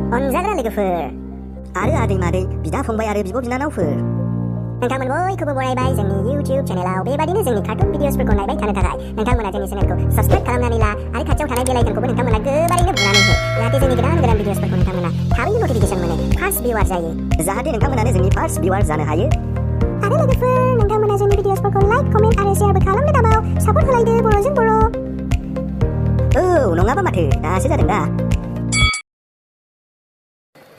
अनजाग्रा लोगोफोर आरो आदै मादै बिदा फंबाय आरो बिब' बिनानावफोर नोंथांमोन बयखौबो बरायबाय जोंनि इउटिउब चेनेलाव बेबादिनो जोंनि कार्टुन भिडिअसफोरखौ नायबाय थानो थाखाय नोंथांमोना जोंनि चेनेलखौ साबस्क्राइब खालामनानै ला आरो खाथियाव थानाय बेल आइकनखौबो नोंथांमोना गोबारैनो बुनानै हो जाहाथे जोंनि गोदान भिडिअसफोरखौ नोंथांमोना थाबैनो नटिफिकेसन मोनो फार्स्ट भिउआर जायो जाहाथे नोंथांमोनानो जोंनि फार्स्ट भिउआर जानो हायो आरो लोगोफोर नोंथांमोना जोंनि भिडिअसफोरखौ लाइक कमेन्ट आरो शेयारबो खालामनो दाबाव सापर्ट होलायदो बर'जों बर' औ नङाबा माथो दासो जादों दा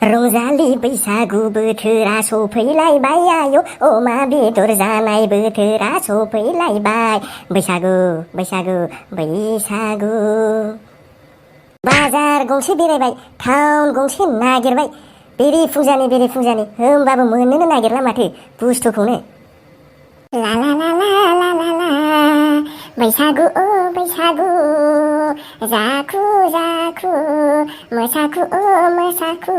रंजालि बैसागु बोथोरा सफैलायबाय आयौ अमा बेदर जानाय बोथोरा सफैलायबाय बैसागु बैसागु बैसागु बाजार गंसे बेरायबाय टाउन गंसे नागिरबाय बेरे फुजानि होमबाबो मोननोनो नागिरला माथो बुस्थुखौनो ला ला ला ला ला ला ला बैसागु ओ बैसागु जाखु जाखु मोसाखु ओ मोसाखु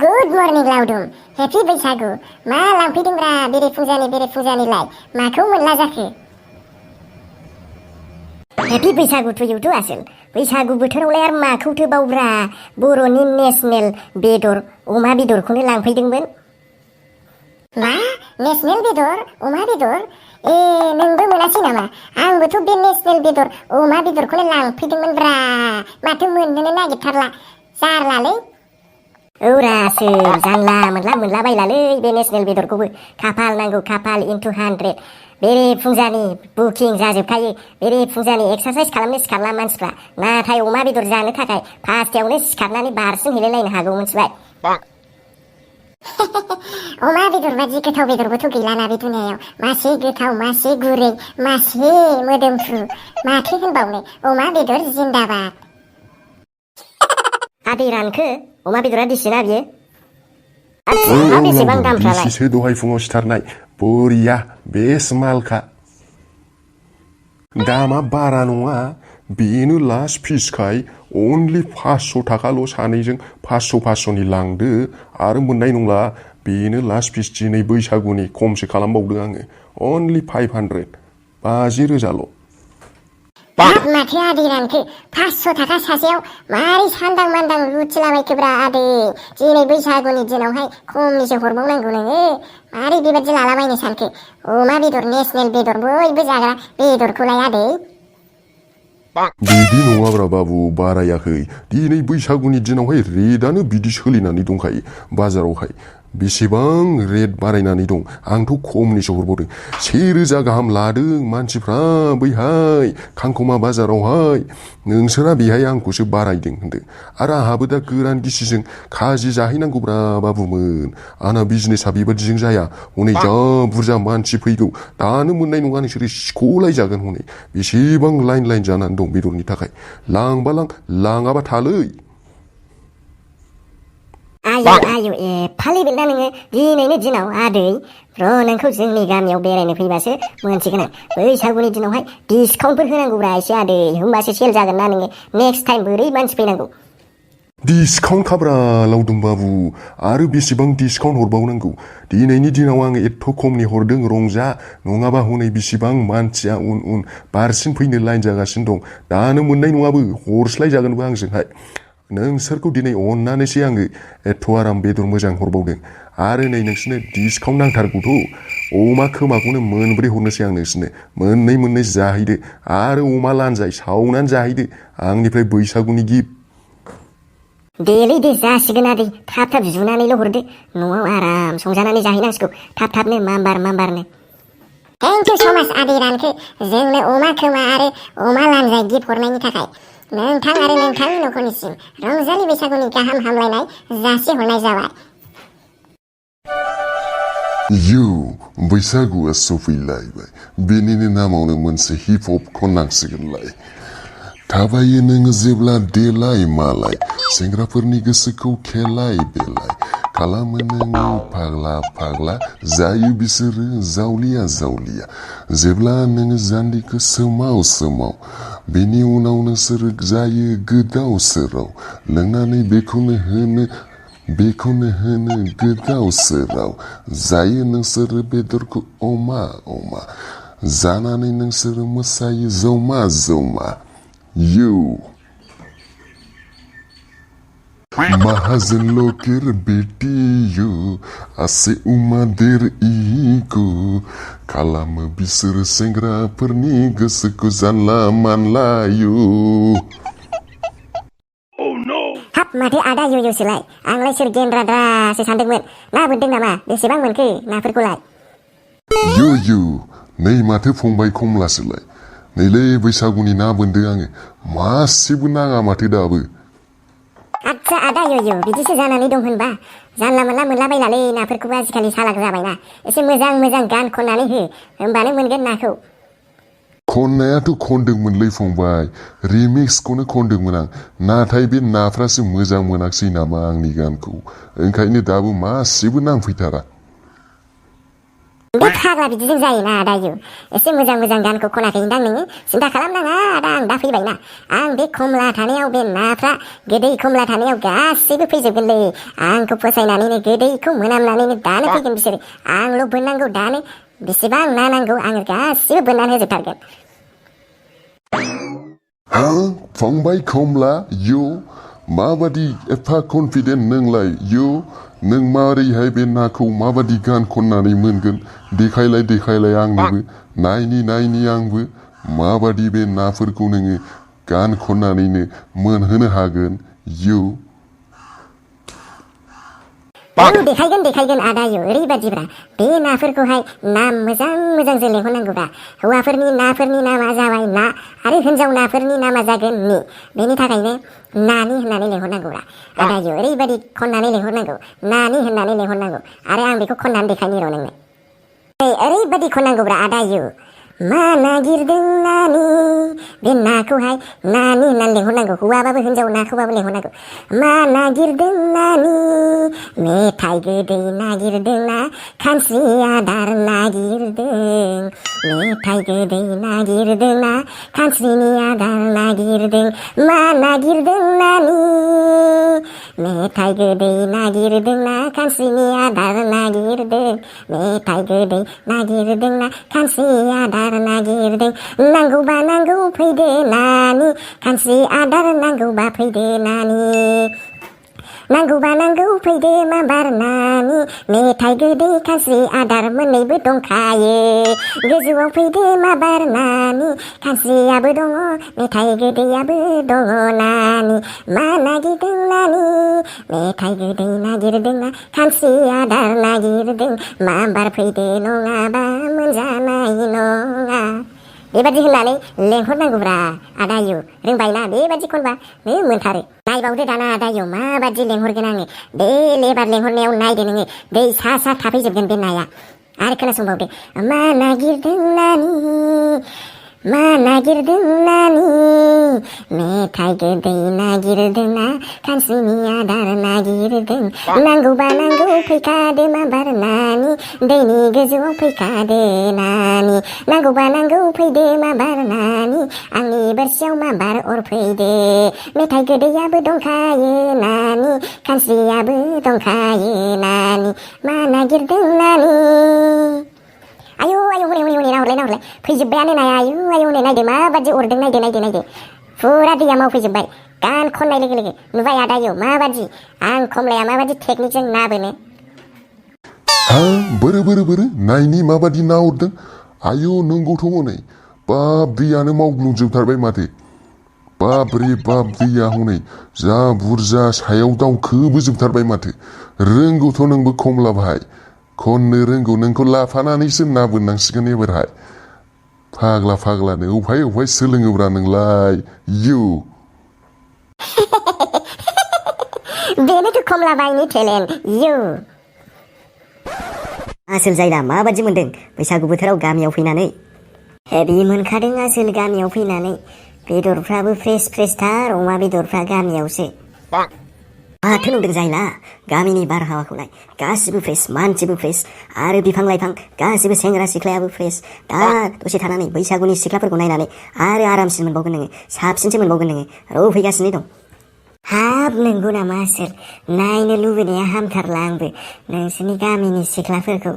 गुड मर्निं लाउदुम हेपि बैसागु मा लांफैदोंब्रा बेरे फुजानिलाय माखौ मोनला जाखो happy Bwisagu to you too आसोल बैसागु बोथोरावलाय आरो माखौथो बावब्रा बर'नि नेसनेल बेदर अमा बेदरखौनो लांफैदोंमोन मा नेसनेल बेदर अमा बेदर ए नोंबो मोनासै नामा आंबोथ' बे नेसनेल बेदर अमा बेदरखौनो लांफैदोंमोनब्रा माथो मोननोनो नागिरथारला जारलालै औरासो जानला मोनला बायलालै बे नेसनेल बेदरखौबो खाफाल नांगौ खाफाल इनटु 100 बेरे फुजानि बुकिं जाजोबखायो बेरे फुजानि एक्सारसाइज खालामनो सिखारला मानसिफ्रा नाथाय अमा बेदर जानो थाखाय फार्स्टआवनो सिखारनानै बारसिन हैलायलायनो हागौ मिथिबाय अमा बेदर बादि गोथाव बेदरबोथ' गैलाना बे दुनियायाव मासे गोथाव मासे गुरै मासे मोदोमफ्रु माथो होनबावनो अमा बेदर जिन्दाबाद आदै रानखो अमा बेदरा दिसिना बियो बेसेबां दामफ्रालाय दिसिसो दहाय फुङाव सिथारनाय बरिया बेस मालखा दामा बारा नङा बेनो लास्ट फिसखाय अनलि 500 थाखाल' सानैजों 500नि लांदो आरो मोननाय नंला बेनो लास्ट फिस दिनै बैसागुनि खमसो खालामबावदों आङो अनलि 500 50,000ल' माथो आदै रानखो 500 थाखा सासेयाव मारै सान्दां मान्दां लुथिलाबायखोब्रा आदै दिनै बैसागुनि दिनावहाय खमनिसो हरबावनांगौ नोङो मारै बेबादि लालाबायनो सानखो अमा बेदर नेसनेल बेदर बयबो जाग्रा बेदरखौलाय आदै बिदि नङाब्रा बाबु बारायाखै दिनै बैसागुनि दिनावहाय रेटआनो बिदि सोलिनानै दंखायो बाजारावहाय बेसेबां रेट बारायनानै दं आंथ' खमनिसो हरबावदों 1,000 गाहाम लादों मानसिफ्रा बैहाय खांखमा बाजारावहाय नोंसोरा बेहाय आंखौसो बारायदों होनदों आरो आंहाबो दा गोरान गिसिजों खाजि जाहैनांगौब्रा बाबुमोन आंना बिजनेसा बेबादिजों जाया हनै जा बुरजा मानसि फैगौ दानो मोननाय नङा नोंसोरो सिख'लायजागोन हनै बेसेबां लाइन जानानै दं बेदरनि थाखाय लांबा लाङाबा थालै आयु एफालिबेलना नोङो दिनैनो दिनाव आदै र' नोंखौ जोंनि गामियाव बेरायनो फैबासो मोनसिगोन आं बैसागुनि दिनावहाय डिसकाउन्टफोर होनांगौब्रा एसे आदै होमबासो सेल जागोन ना नोङो नेक्स्ट टाइम बोरै मानसि फैनांगौ डिसकाउन्ट खाब्रा लावदुम बाबु आरो बेसेबां डिसकाउन्ट हरबावनांगौ दिनैनि दिनाव आङो एथ' खमनि हरदों रंजा नङाबा हनै बेसेबां मानसिया उन बारसिन फैनो लाइन जागासिनो दं दानो मोननाय नङाबो हरस्लायजागोनबो आंजोंहाय नोंसोरखौ दिनै अननानैसो आङो एथ' आराम बेदर मोजां हरबावदों आरो नै नोंसोरनो डिसकाउन्ट नांथारगौथ' अमा खोमाखौनो 4 हरनोसै आं नोंसोरनो मोननै जाहैदो आरो अमा लानजाय सावनानै जाहैदो आंनिफ्राय बैसागुनि गिफ्ट देलै दे जासिगोन आदै थाब जुनानैल' हरदो न'आव आराम संजानानै जाहैनांसिगौ थाबनो माम्बारनो थेंक इउ स' माच आदै रानखो जोंनो अमा खोमा आरो अमा लानजाय गिफ्ट हरनायनि थाखाय नोंथां आरो नोंथांनि न'खरनिसिम रंजालि बैसागुनि गाहाम हामलायनाय जासिहरनाय जाबाय बैसागुआ सफैलायबाय बेनिनो नामावनो मोनसे हिप हप खननांसिगोनलाय थाबायो नोङो जेब्ला देलाय मालाय सेंग्राफोरनि गोसोखौ खेलाय बेलाय खालामो नोङो फाग्ला जायो बिसोरो जावलिया जेब्ला नोङो जान्दिखौ सोमाव बेनि उनाव नोंसोरो जायो गोदाव सोराव लोंनानै बेखौनो होनो गोदाव सोराव जायो नोंसोरो बेदरखौ अमा जानानै नोंसोरो मोसायो जमा जमा यो माहाजोन लोकेर बेटी यो आसे उमादेर इको खालामो बिसोर सेंग्राफोरनि गोसोखौ जानला मानला यो हाब माथो आदा योयोसोलाय आंलाय सोर गेन्द्राद्रासो सानदोंमोन ना बोनदों नामा बेसेबां मोनखो नाफोरखौलाय यो यो नै माथो फंबाय खमलासोलाय नैलै बैसागुनि ना बोनदों आङो मासेबो नाङा माथो दाबो आच्छा आदा योयो बिदिसो जानानै दं होनबा जानला मोनला मोनलाबायलालै नाफोरखौबो आजिखालि सालाक जाबायना एसे मोजां मोजां गान खननानै हो होमबानो मोनगोन नाखौ खननायाथ' खनदोंमोनलै फंबाय रिमिक्सखौनो खनदोंमोन आं नाथाय बे नाफ्रासो मोजां मोनाखसै नामा आंनि गानखौ ओंखायनो दाबो मासेबो नांफैथारा बे फाग्ला बिदिजों जायोना आदा यो एसे मोजां मोजां गानखौ खनाखैदां नोङो सिन्था खालामनाङा आदा आं दा फैबायना आं बे खमला थानायाव बे नाफ्रा गोदै खमला थानायाव गासैबो फैजोबगोनलै आंखौ फसायनानैनो गोदैखौ मोनामनानैनो दानो फैगोन बिसोरो आंल' बोननांगौ दानो बेसेबां ना नांगौ आङो गासिबो बोननानै होजोबथारगोन फंबाय खमला यो माबादि एफा कनफिडेन्ट नोंलाय यो नों मारैहाय बे नाखौ माबादि गान खननानै मोनगोन देखायलाय आंनोबो नायनि आंबो माबादि बे नाफोरखौ नोङो गान खननानैनो मोनहोनो हागोन यो देखायगोन आदा यो ओरैबादिब्रा बे नाफोरखौहाय नाम मोजांजों लेंहरनांगौब्रा हौवाफोरनि नाफोरनि नामा जाबाय ना आरो हिन्जाव नाफोरनि नामा जागोन नि बेनि थाखायनो नानि होननानै लेंहरनांगौब्रा आदा यो ओरैबादि खननानै लेंहरनांगौ नानि होननानै लेंहरनांगौ आरो आं बेखौ खननानै देखायनि र' नोंनो ओरैबादि खननांगौब्रा आदा यो मा नागिरदों नानि बे नाखौहाय नानि होननानै लेंहरनांगौ हौवाबाबो हिन्जाव नाखौबाबो लेंहरनांगौ मा नागिरदों नानि मेथाइ गोदै नागिरदों ना खानस्रि आदार नागिरदों मेथाइ गोदै नागिरदों ना खानस्रिनि आदार नागिरदों मा नागिरदों नानि मेथाइ गोदै नागिरदों ना खानस्रिनि आदार नागिरदों मेथाइ गोदै नागिरदों ना खानस्रि आदार नागिरदों नांगौबा नांगौ फैदो नानि खानस्रि आदार नांगौबा फैदो नानि नांगौबा नांगौ फैदो माबार नानि मेथाइ गोदै खानस्रि आदार मोननैबो दंखायो गोजौआव फैदो माबार नानि खानस्रियाबो दङ मेथाइ गोदैयाबो दङ नानि मा नागिरदों नानि मेथाइ गोदै नागिरदों ना खानस्रि आदार नागिरदों माबार फैदो नङाबा मोनजानाय नङा बेबादि होननानै लेंहरनांगौब्रा आदा यो रोंबायना बेबादि खनबा नों मोनथारो नायबावदो दाना आदा यो माबादि लेंहरगोन आङो बे लेबार लेंहरनायाव नायदो नोङो दै सा थाफैजोबगोन बे नाया आरो खोनासंबावदो मा नागिरदों नानि मा नागिरदों नानि मेथाइ गोदै नागिरदों ना खानस्रिनि आदार नागिरदों नांगौबा नांगौ फैखादो माबार नानि दैनि गोजौआव फैखादो नानि नांगौबा नांगौ फैदो माबार नानि आंनि बोरसियाव माबार अरफैदो मेथाइ गोदैयाबो दंखायो नानि खानस्रियाबो दंखायो नानि मा नागिरदों नानि आयौ हनै नाहरलाय फैजोब्बायानो नाया आयौ हनै नायदो माबादि अरदों नायदो फुरा दैया मावफैजोब्बाय गान खननाय लोगो लोगो नुबाय आदा यो माबादि आं खमलाया माबादि टेकनिकजों ना बोनो बोरो नायनि माबादि ना अरदों आयौ नंगौथ' हनै बाब दैयानो मावग्लुंजोबथारबाय माथो बाब रे बाब दैया हनै जा बुरजा सायाव दावखोबोजोबथारबाय माथो रोंगौथ' नोंबो खमला भाइ खननो रोंगौ नोंखौ लाफानानैसो ना बोननांसिगोन एबारहाय फाग्लानो अफाय सोलोङोब्रा नोंलाय यो बेनोथ' खमला भाइनि टेलेन्ट यो आसोल जायला माबादि मोनदों बैसागु बोथोराव गामियाव फैनानै हेभि मोनखादों आसोल गामियाव फैनानै बेदरफ्राबो फ्रेसथार अमा बेदरफ्रा गामियावसो माथो नुदों जायला गामिनि बारहावाखौलाय गासिबो फ्रेस मानसिबो फ्रेस आरो बिफां लाइफां गासिबो सेंग्रा सिख्लायाबो फ्रेस दा दसे थानानै बैसागुनि सिख्लाफोरखौ नायनानै आरो आरामसिन मोनबावगोन नोङो साबसिनसो मोनबावगोन नोङो र' फैगासिनो दं हाब नंगौ नामा आसोल नायनो लुबैनाया हामथारला आंबो नोंसोरनि गामिनि सिख्लाफोरखौ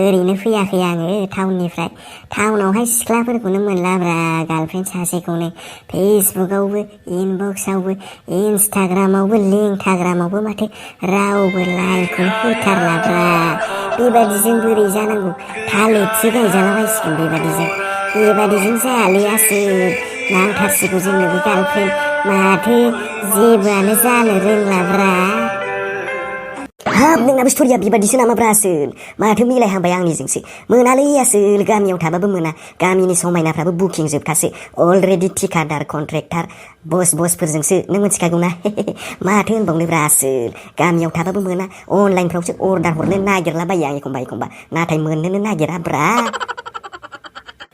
ओरैनो फैयाखै आङो टाउननिफ्राय टाउनावहाय सिख्लाफोरखौनो मोनलाब्रा गार्लफ्रेन्ड सासेखौनो फेसबुकआवबो इनबक्सआवबो इन्सटाग्रामावबो लिंकटाग्रामावबो माथो रावबो लाइकखौनो होथारलाब्रा बेबादिजों बोरै जानांगौ थालिरसो गायजालाबायसिगोन बेबादिजों जायालै आसोल नांथारसिगौ जोंनोबो गार्लफ्रेन्ड माथो जेबोआनो जानो रोंलाब्रा हाब नोंनाबो स्ट'रिया बेबादिसो नामाब्रा आसोल माथो मिलायहांबाय आंनिजोंसो मोनालै आसोल गामियाव थाबाबो मोना गामिनि समायनाफ्राबो बुकिं जोबखासो अलरेडि थिकादार कन्ट्रेक्टार बसफोरजोंसो नों मिथिखागौ ना माथो होनबावनोब्रा आसोल गामियाव थाबाबो मोना अनलाइनफ्रावसो अर्डार हरनो नागिरलाबायो आं एखमबा नाथाय मोननोनो नागिराब्रा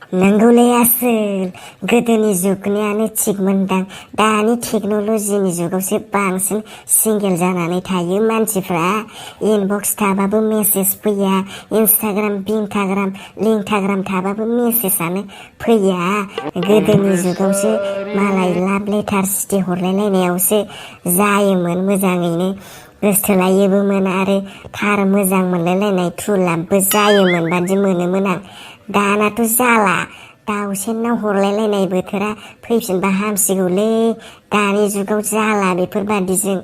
नंगौलै आसोल गोदोनि जुगनियानो थिगमोनदां दानि टेक्न'लजिनि जुगावसो बांसिन सिंगेल जानानै थायो मानसिफ्रा इनबक्स थाबाबो मेसेज फैया इन्सटाग्राम लिंकटाग्राम थाबाबो मेसेजआनो फैया गोदोनि जुगावसो मालाय लाभ लेटार सिटि हरलायलायनायावसो जायोमोन मोजाङैनो गोसथोलायोबोमोन आरो थार मोजां मोनलायलायनाय ट्रु लाभबो जायोमोन बादि मोनोमोन आं दानाथ' जाला दाउसेनाव हरलायलायनाय बोथोरा फैफिनबा हामसिगौलै दानि जुगाव जाला बेफोरबादिजों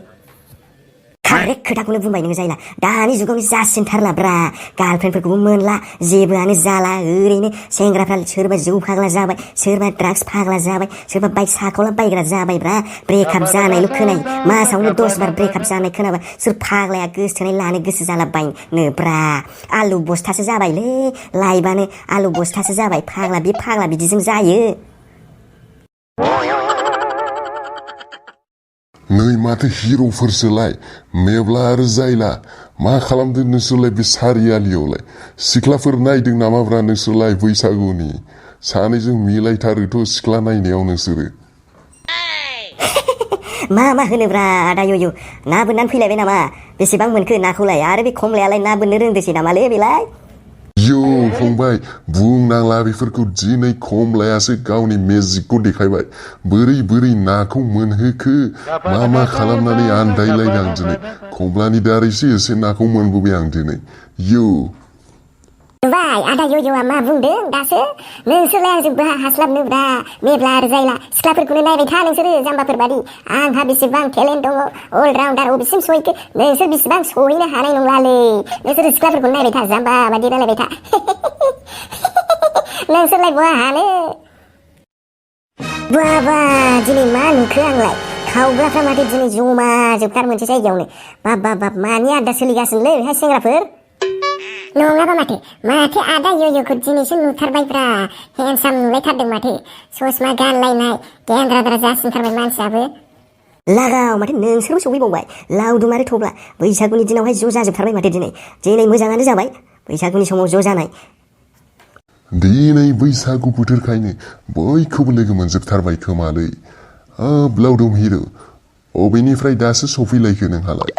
कारेक्ट खोथाखौनो बुंबाय नोङो जायला दानि जुगाव जासिनथारलाब्रा गार्लफ्रेन्डफोरखौबो मोनला जेबोआनो जाला ओरैनो सेंग्राफ्रा सोरबा जौ फाग्ला जाबाय सोरबा ड्राग्स फाग्ला जाबाय सोरबा बाइक साखावला बायग्रा जाबायब्रा ब्रेकआप जानायल' खोनायो मासावनो 10 बार ब्रेकआप जानाय खोनाबा सोर फाग्लाया गोसथोनाय लानो गोसो जालाबायनोब्रा आलु बस्थासो जाबायलै लाइफआनो आलु बस्थासो जाबाय फाग्ला बिदिजों जायो नै माथो हिर'फोरसोलाय मेब्ला आरो जायला मा खालामदों नोंसोरलाय बे सारियालियावलाय सिख्लाफोर नायदों नामाब्रा नोंसोरलाय बैसागुनि सानैजों मिलायथारोथ' सिख्ला नायनायाव नोंसोरो मा होनोब्रा आदा य'य' ना बोननानै फैलायबाय नामा बेसेबां मोनखो नाखौलाय आरो बे खमलायालाय ना बोननो रोंदोंसै नामालै बेलाय यो फंबाय बुंनांला बेफोरखौ दिनै खमलायासो गावनि मेजिकखौ देखायबाय बोरै नाखौ मोनहोखो मा खालामनानै आन्दायलायदों आं दिनै खमलानि दारैसो एसे नाखौ मोनबोबाय आं दिनै यो नुबाय आदा य'य'आ मा बुंदों दासो नोंसोरलाय आंजोंबो हास्लाबनोब्रा मेब्ला आरो जायला सिख्लाफोरखौनो नायबाय था नोंसोरो जाम्बाफोर बादि आंहा बेसेबां टेलेन्ट दङ अलराउन्डार अबेसिम सहैखो नोंसोर बेसेबां सहैनो हानाय नंलालै नोंसोर सिख्लाफोरखौनो नायबाय था जाम्बा बादि रायलायबाय था नोंसोरलाय बहा हानो बा दिनै मा नुखो आंलाय खावग्राफ्रा माथो दिनै जमा जोबथार मोनसे जायगायावनो बाब मानि आदा सोलिगासिनोलै बेहाय सेंग्राफोर नङाबा माथो आदा य'य'खौ दिनैसो नुथारबायब्रा हेन्डसाम नुलायथारदों माथो ससमा गानलायनाय गेन्द्राद्रा जासिनथारबाय मानसियाबो लागाव माथो नोंसोरबो सौफैबावबाय लावदुम आरो थब्ला बैसागुनि दिनावहाय ज' जाजोबथारबाय माथो दिनै मोजाङानो जाबाय बैसागुनि समाव ज' जानाय दिनै बैसागु बोथोरखायनो बयखौबो लोगो मोनजोबथारबाय खोमालै लावदुम हिर' अबेनिफ्राय दासो सफैलायखो नोंहालाय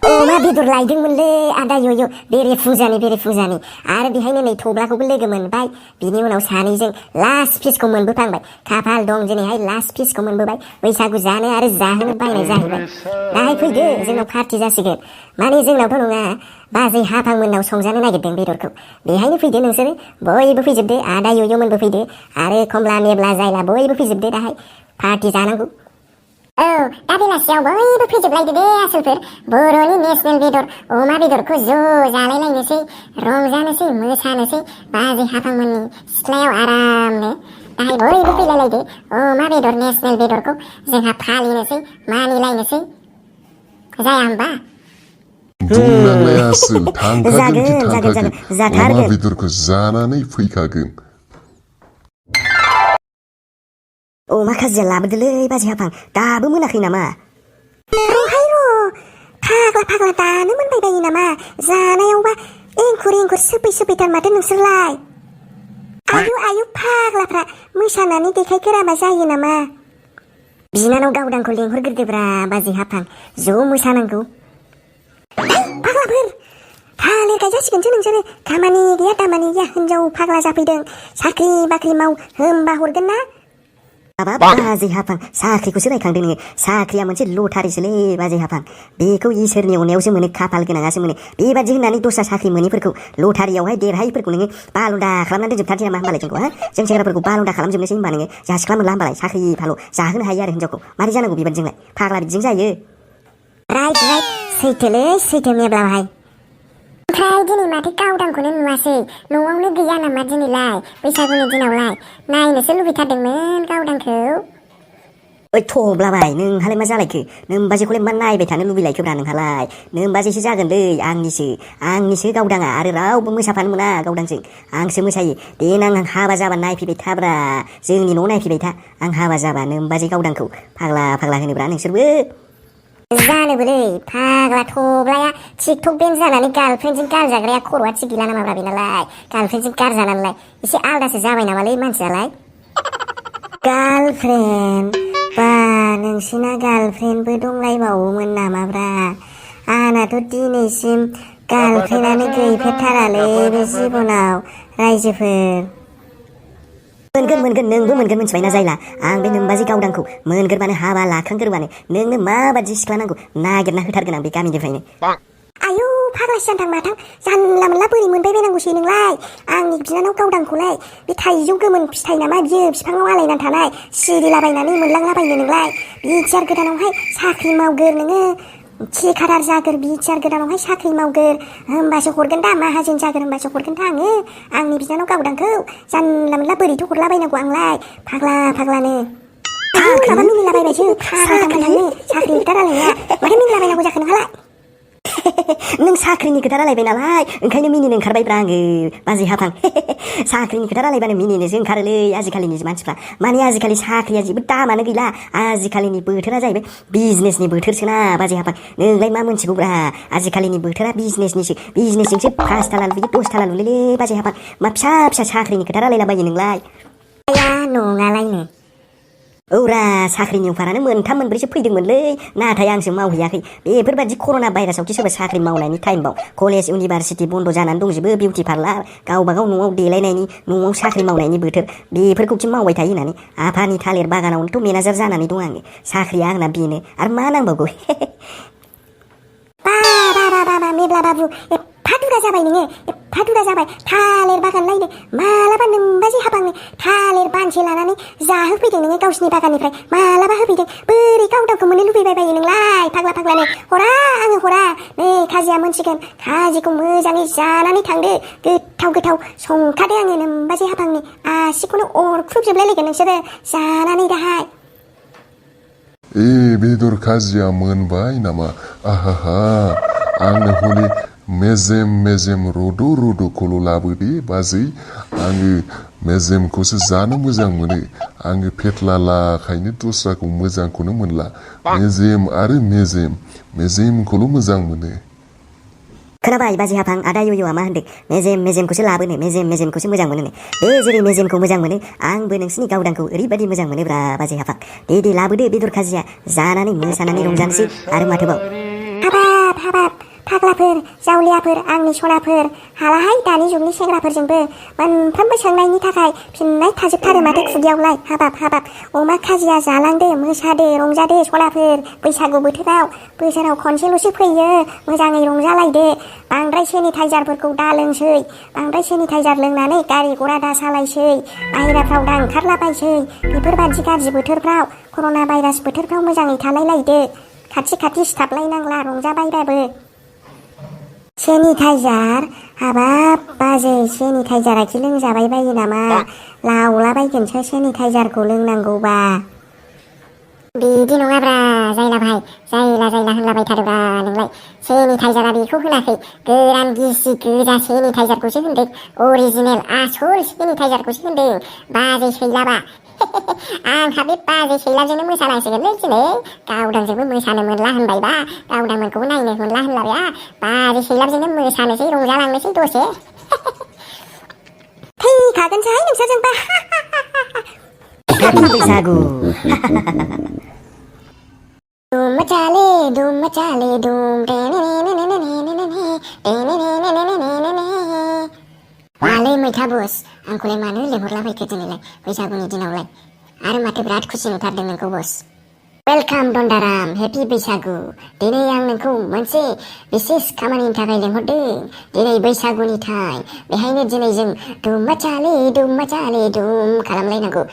अमा बेदर लायदोंमोनलै आदा य'य' बेरे फुजानि आरो बेहायनो नै थब्लाखौबो लोगो मोनबाय बिनि उनाव सानैजों लास्ट फिसखौ मोनबोफ्लांबाय खाफाल दं दिनैहाय लास्ट फिसखौ मोनबोबाय बैसागु जानो आरो जाहोनो बायनाय जाहैबाय दाहाय फैदो जोंनाव पार्टि जासिगोन माने जोंनावथ' नङा बाजै हाफांमोननाव संजानो नागिरदों बेदरखौ बेहायनो फैदो नोंसोरो बयबो फैजोबदो आदा य'य'मोनबो फैदो आरो कमला मेब्ला जायला बयबो फैजोबदो दाहाय पार्टि जानांगौ औ दा बेलासियाव बयबो फैजोबलायदो दे आसोलफोर बर'नि नेसनेल बेदर अमा बेदरखौ ज' जालायलायनोसै रंजानोसै मोसानोसै बाजै हाफांमोननि सिथ्लायाव आरामनो दाहाय बयबो फैलायलायदो अमा बेदर नेसनेल बेदरखौ जोंहा फालिनोसै मानिलायनोसै जाया होमबा बुंनांलाय आसोल थांखागोन जाथारगोन अमा बेदरखौ जानानै फैखागोन अमा खाजिया लाबोदोलै बाजै हाफां दाबो मोनाखै नामा फाग्ला दानो मोनबाय बायो नामा जानायावबा एंखुर सोफैथार माथो नोंसोरलाय आयु फाग्लाफ्रा मोसानानै देखायगोराबा जायो नामा बिनानाव गावदांखौ लेंहरग्रोदोब्रा बाजै हाफां ज' मोसानांगौ फाग्लाफोर थालिर गायजासिगोनसो नोंसोरो खामानि गैया दामानि गैया हिनजाव फाग्ला जाफैदों साख्रि बाख्रि माव होमबा हरगोन ना हाबाब बाजै हाफां साख्रिखौसो रायखांदों नोङो साख्रिया मोनसे लटारिसोलै बाजै हाफां बेखौ इसोरनि अननायावसो मोनो खाफाल गोनाङासो मोनो बेबादि होननानै दस्रा साख्रि मोनैफोरखौ लटारियावहाय देरहायैफोरखौ नोङो बालुदा खालामनानै दोनजोबथारसै नामा होमबालाय जोंखौ जों सेंग्राफोरखौ बालुदा खालामजोबनोसै होमबा नोङो जोंहा सिख्ला मोनला होमबालाय साख्रि फाल' जाहोनो हायो आरो हिनजावखौ मारै जानांगौ बेबादिजोंलाय फाग्ला बिदिजों जायो राइट सैथोलै सैथो मेब्ला भाइ ओमफ्राय दिनै माथो गावदांखौनो नुवासै न'आवनो गैया नामा दिनैलाय बैसागुनि दिनावलाय नायनोसो लुबैथारदोंमोन गावदांखौ ओइ थब्लाबाय नोंहालाय मा जालायखो नोम्बाजैखौलाय मा नायबाय थानो लुबैलायखोब्रा नोंहालाय नोम्बाजैसो जागोनलै आंनिसो गावदाङा आरो रावबो मोसाफानो मोना गावदांजों आंसो मोसायो देनां आं हाबा जाबा नायफैबाय थाब्रा जोंनि न'आव नायफैबाय था आं हाबा जाबा नोम्बाजै गावदांखौ फाग्ला होनोब्रा नोंसोरबो जानोबोलै फाग्ला थब्लाया टिकटक बेन जानानै गार्लफ्रेन्डजों गारजाग्राया खर'आ थिग गैला नामाब्रा बेनालाय गार्लफ्रेन्डजों गारजानानैलाय एसे आलदासो जाबाय नामालै मानसियालाय गार्लफ्रेन्ड बा नोंसिना गार्लफ्रेन्डबो दंलायबावोमोन नामाब्रा आंनाथ' दिनैसिम गार्लफ्रेन्डआनो गैफेरथारालै बे जिबनाव रायजोफोर मोनगोन नोंबो मोनगोन मिथिबायना जायला आं बे नोम्बाजै गावदांखौ मोनगोरबानो हाबा लाखांगोरबानो नोंनो माबादि सिख्ला नांगौ नागिरना होथारगोन आं बे गामिनिफ्रायनो आयौ फाग्लासो जानथां माथां जानला मोनला बोरै मोनबाय बायनांगौसै नोंलाय आंनि बिनानाव गावदांखौलाय बे थाइजौ गोमोन फिथाइ नामा बियो बिफाङाव आलायनानै थानाय सिरिलाबायनानै मोनलांलाबायनो नोंलाय बिटिआर गोदानावहाय साख्रि मावगोर नोङो थिकादार जागोर बिटिआर गोदानावहाय साख्रि मावगोर होमबासो हरगोन दा माहाजोन जागोर होमबासो हरगोन दा आङो आंनि बिनानाव गावदांखौ जानला मोनला बोरैथ' हरलाबायनांगौ आंलाय फाग्लानो माबा मिनिलाबायबायसो साख्रिनि खोथा रायलायनाया माथो मिनिलाबायनांगौ जाखो नोंहालाय नों साख्रिनि खोथा रायलायबाय नालाय ओंखायनो मिनिनो ओंखारबायब्रा आङो बाजै हाफां साख्रिनि खोथा रायलायबानो मिनिनोसो ओंखारोलै आजिखालिनि मानसिफ्रा माने आजिखालि साख्रिया जेबो दामानो गैला आजिखालिनि बोथोरा जाहैबाय बिजनेसनि बोथोरसोना बाजै हाफां नोंलाय मा मोनथिगौब्रा आजिखालिनि बोथोरा बिजनेसजोंसो 5 ताला लुयो 10 ताला लुयोलै बाजै हाफां मा फिसा साख्रिनि खोथा रायलायलाबायो नोंलाय आया नङालायनो औरा साख्रिनि अफारानो 3 4 फैदोंमोनलै नाथाय आंसो मावहैयाखै बेफोरबायदि कर'ना भाइरासावसो सोरबा साख्रि मावनायनि टाइमबाव कलेज इउनिभारसिटि बन्द' जानानै दंजोबो बिउटि पार्लार गावबागाव न'आव देलायनायनि न'आव साख्रि मावनायनि बोथोर बेफोरखौसो मावबाय थायो होननानै आफानि थालिर बागानावनोथ' मेनेजार जानानै दं आङो साख्रिया आंना बेनो आरो मा नांबावगौ बाबा मेब्ला बाबु एफा दुरा जाबाय नोङो एफा दुरा जाबाय थालिर बागान लायनो मालाबा नोम्बाजै हाफांनो थालिर बानसे लानानै जाहोफैदों नोङो गावसिनि बागाननिफ्राय मालाबा होफैदों बोरै गावदांखौ मोननो लुबैबाय बायो नोंलाय फाग्लानो हरा नै खाजिया मोनसिगोन खाजिखौ मोजाङै जानानै थांदो गोथाव संखादो आङो नोम्बाजै हाफांनि आसिखौनो अरख्रुबजोबलायलायगोन नोंसोरो जानानै दाहाय बेदर खाजिया मोनबाय नामा आहाहा आंनो हले मेजेम रद' लाबोदे बाजै आङो मेजेमखौसो जानो मोजां मोनो आङो फेथलालाखायनो दस्राखौ मोजांखौनो मोनला मेजेम आरो मेजेमखौल' मोजां मोनो खोनाबाय बाजै हाफां आदा य'य'आ मा होनदों मेजेमखौसो लाबोनो मेजेमखौसो मोजां मोनो बे जेरै मेजेमखौ मोजां मोनो आंबो नोंसिनि गावदांखौ ओरैबायदि मोजां मोनोब्रा बाजै हाफां दे लाबोदो बेदर खाजिया जानानै मोसानानै रंजानोसै आरो माथोबाव हाबाब फाग्लाफोर जावलियाफोर आंनि सनाफोर हालाहाय दानि जुगनि सेंग्राफोरजोंबो मोनफ्रोमबो सोंनायनि थाखाय फिननाय थाजोबथारो माथो खुगायावलाय हाबाब अमा खाजिया जालांदो मोसादो रंजादो सनाफोर बैसागु बोसोराव खनसेल'सो फैयो मोजाङै रंजालायदो बांद्राय सेनिटाइजारफोरखौ दा लोंसै बांद्राय सेनिटाइजार लोंनानै गारि गरा दा सालायसै बाहेराफ्राव दा ओंखारलाबायसै बेफोरबादि गाज्रि बोथोरफ्राव कर'ना भाइरास बोथोरफ्राव मोजाङै थालायलायदो खाथि सिथाबलायनांला रंजाबायबाबो सेनिटाइजार हाबाब बाजै सेनिटाइजारा खि लोंजाबाय बायो नामा लावलाबायगोनसो सेनिटाइजारखौ लोंनांगौबा बिदि नङाब्रा जायला भाइ जायला होनलाबाय थादोब्रा नोंलाय सेनिटाइजारा बेखौ होनाखै गोरान गिसि गोजा सेनिटाइजारखौसो होनदों अरिजिनेल आसल सेनिटाइजारखौसो होनदों बाजै सैलाबा आंहा बे बाजै सैलाजोंनो मोसानांसिगोनलै दिनै गावदांजोंबो मोसानो मोनला होनबायबा गावदांमोनखौबो नायनो मोनला होनलाबाया बाजै सैलाजोंनो मोसानोसै रंजालांनोसै दसे थैखागोनसोहाय नोंसोरजोंबा बैसागु दुम मचाले मालै मैथा बस आंखौलाय मानो लेंहरलाबायखो दिनैलाय बैसागुनि दिनावलाय आरो माथो बिराद खुसि नुथारदों नोंखौ बस। वेलकाम दन्दाराम, हेपि बैसागु। दिनै आं नोंखौ मोनसे बिसेस खामानिनि थाखाय लेंहरदों। दिनै बैसागुनि टाइम, बेहायनो दिनै जों दुम खालामलायनांगौ।